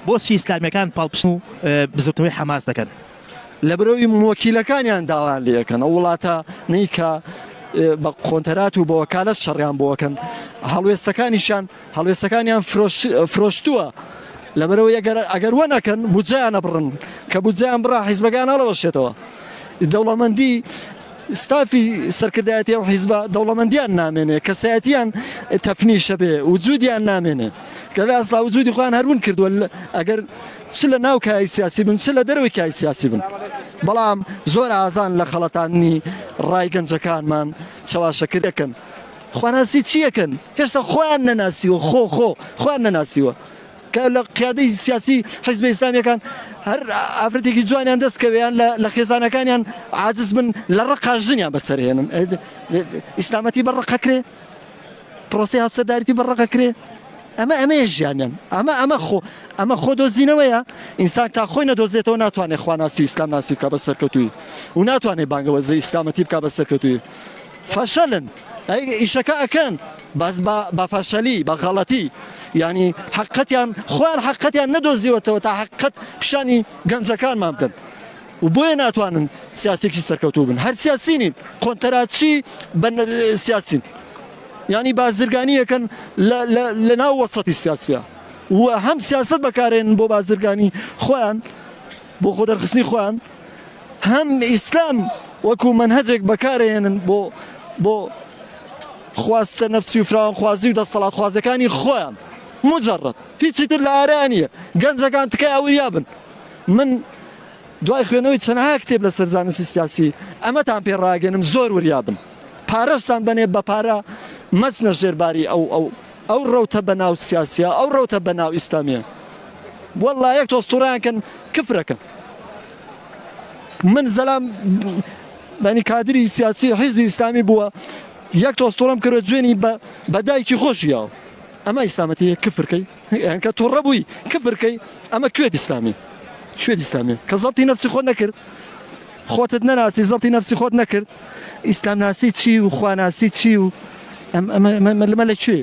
بۆچی ئیسلامیەکان پاڵپشت و بزوتنەوەی حەماس دەکەن؟ لەبرەوەی موەکیلەکانیان داوایان لێ ئەکەن ئەو وڵاتانەی کە بە قۆنتەرات و بە وەکالەت شەڕیان بۆ ئەکەن هەڵوێستەکانیشیان هەڵوێستەکانیان فرۆشتووە لەبەرەوەی ئەگەر ئەگەر وە نەکەن بودجەیان ئەبڕن کە بودجەیان بڕا حیزبەکان هەڵەوەشێتەوە دەوڵەمەندی ستافی سەرکردایەتی ئەو حیزبە دەوڵەمەندیان نامێنێ کەسایەتیان تەفنیشە بێ وجودیان نامێنێ کە لە ئەسلا وجودی خۆیان هەرون کردووە ئەگەر چ لە ناو کای سیاسی بن چ لە دەرەوەی کای سیاسی بن بەڵام زۆر ئازان لە خەڵەتاندنی ڕای گەنجەکانمان چەواشەکردەکەن خواناسی چیەکەن هێشتا خۆیان نەناسیوە خۆ خۆ خۆیان نەناسیوە کە لە قیادەی سیاسی حیزبە ئیسلامیەکان هەر ئافرەتێکی جوانیان دەست کەوێ یان لە خێزانەکانیان عاجز بن لە ڕقا ژنیان بەسەرهێنن ئیسلامەتی بە ڕقە کرێ پرۆسی هاوسەرداریتی بە ڕقە کرێ ئەمە ئەمەیە ژیانیان ئەمە ئەمە خۆ ئەمە خۆ دۆزینەوەیە ئینسان تا خۆی نەدۆزێتەوە ناتوانێت خواناسی ئیسلام ناسی بکە بە سەرکەوتوی و ناتوانێت بانگەوەزی ئیسلامەتی بکە بە سەرکەوتوی فەشەلن ئەی ئیشەکە ئەکەن بەس بە بە فەشەلی بە غەڵەتی یانی حەقەتیان خۆیان حەقەتیان نەدۆزیوەتەوە تا حەقەت پیشانی گەنجەکانمان بدەن و بۆیە ناتوانن سیاسێکی سەرکەوتوو بن هەر سیاسی نین قۆنتەراتچی بە سیاسین یانی بازرگانیەکەن لە ناو وەسەتی سیاسە و هەم سیاست بەکارێن بۆ بازرگانی خۆیان بۆ خۆ دەرخستنی خۆیان هەم ئیسلام وەکو مەنهەجێک بەکارئەهێنن بۆ بۆ خواستە نەفسی و فراوانخوازی و دەستەڵاتخوازەکانی خۆیان مجرد هیچی تر لە ئارا نییە گەنجەکان تکایە وریا بن من دوای خوێنەوەی چەندها کتێب لەسەر زانستی سیاسی ئەمەتان پێ ڕاگەنم زۆر وریا بن پارەشتان بەنێ بە پارە مەچنە ژێرباری ئەو ئەو ئەو ڕەوتە بە ناو سیاسیە ئەو ڕەوتە بە ناو ئیسلامیە والله یەک تۆز توڕیان کەن کفرەکەن من زەلام بەنی کادری سیاسی حیزبی ئیسلامی بووە یەک تۆز توڕم کرد جوێنی بە بە دایکی خۆشی یاوە ئەمە ئیسلامەتی کفرکەی کە توڕە بووی کفرکەی ئەمە کوێت ئیسلامی کوێت ئیسلامی کە زەبتی نەفسی خۆت نەکرد خۆتت نەناسی زەبتی نەفسی خۆت نەکرد ئیسلام ناسی چی و خواناسی چی و ئەمە لەمە لە کوێ؟